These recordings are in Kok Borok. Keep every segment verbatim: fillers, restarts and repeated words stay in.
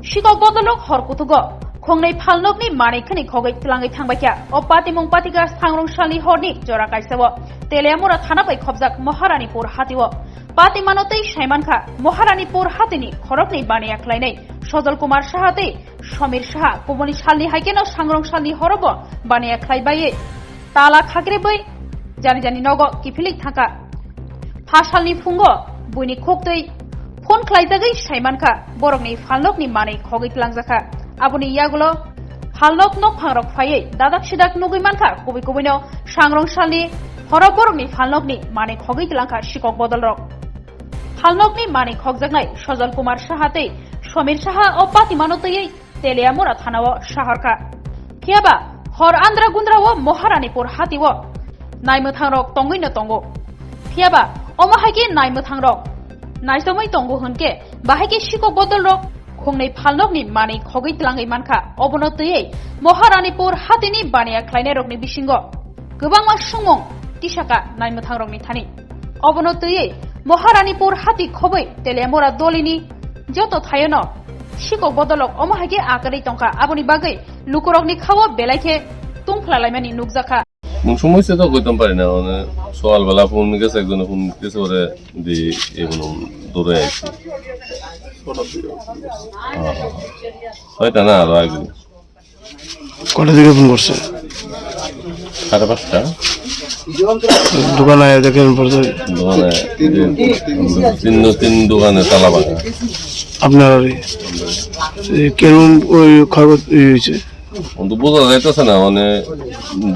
Sikok bodolrok hor kutugo khongnwi phalnokni manwi khwnwi khogwi twlangwi thangbaikha. O patimung patikha sangrong salni horni jora kaisao Teliamura thana bai khobjak Maharanipur hatio. Patimano tei saimankha Maharanipur hatini khoroknwi baniya khlainai Sojol Kumar Saha tei Somir Saha. Kubuni salni haikheno sangrong salni horobo baniya khlaibai tala khakrebwi jani jani nogo kiphilwi thangkha. Phasalni phungo buini khuktwi phone khlaijagwi saimankha borokni phalnokni manwi khogwi twlangjakha. Aboni yagulo phalnok nokphangrok phaiwi dadak sidak nugwi mankha, kubui kubuino sangrong salni horo borokni phalnokni manwi khogwi twlangkha sikok bodolrok. Phalnokni manwi khokjaknai Sojol Kumar Saha tei Somir Saha o patimano twiwi Teliamura thanao sahorkha. Phiyaba hor andra gundrao Maharanipur hatio naimwthangrok tongwino tongo. Phiyaba omo hai khe naimwthangrok naichomwi tongo hwnkhe, bahai khe sikok bodolrok khongnwi phalnokni manwi khogwi twlangwi mankha. Obono twiwi Maharanipur hatini baniya khlainairokni bisingo kwbangma sumung tisaka naimwthangrokni thani. Obono twiwi Maharanipur hati khobwi Teliamura dolini joto thaiono sikok bodolrok omo hai khe akwrwi tongkha. Aboni bagwi lukurokni khao belai khe tungphlalaimani nukjakha. Mung সমস্যা তো কইতাম পারি না, মানে সকালবেলা ফোন গেছে, একজনে ফোন গেছে, ওরে দি এগুলো দৌড়ে আইছি। ছয়টা না, আরো আগে। কটা দিকে ফোন করছে? সাড়ে পাঁচটা। দোকানে আয়া দেখেন পরে। দোকানে তিন, তিন দোকানে তালা ভাঙা। আপনার বাড়ি? এই কেন ওই খবর ই হয়েছে? অন্ত বোঝা যাইতেছে না, মানে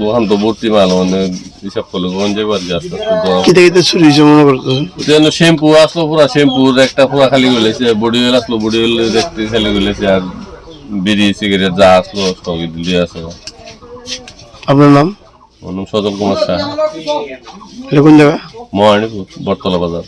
দোকান তো ভর্তি মাল, মানে হিসাব করলে কোন যাইব আর কি আস্তে আস্তে দোকান। কিতা কিতা চুরি হয়েছে মনে করতেছেন? যেন শ্যাম্পু আসলো পুরা, শ্যাম্পুর একটা পুরা খালি গলেছে, বডি অয়েল আসলো, বডি অয়েল দেখতে খালি গলেছে, আর বিড়ি সিগারেট যা আসলো সবই দিয়ে আছে। আপনার নাম? আমার নাম সজল কুমার শাহ। এটা কোন জায়গা? মহারানীপুর, বটতলা বাজার।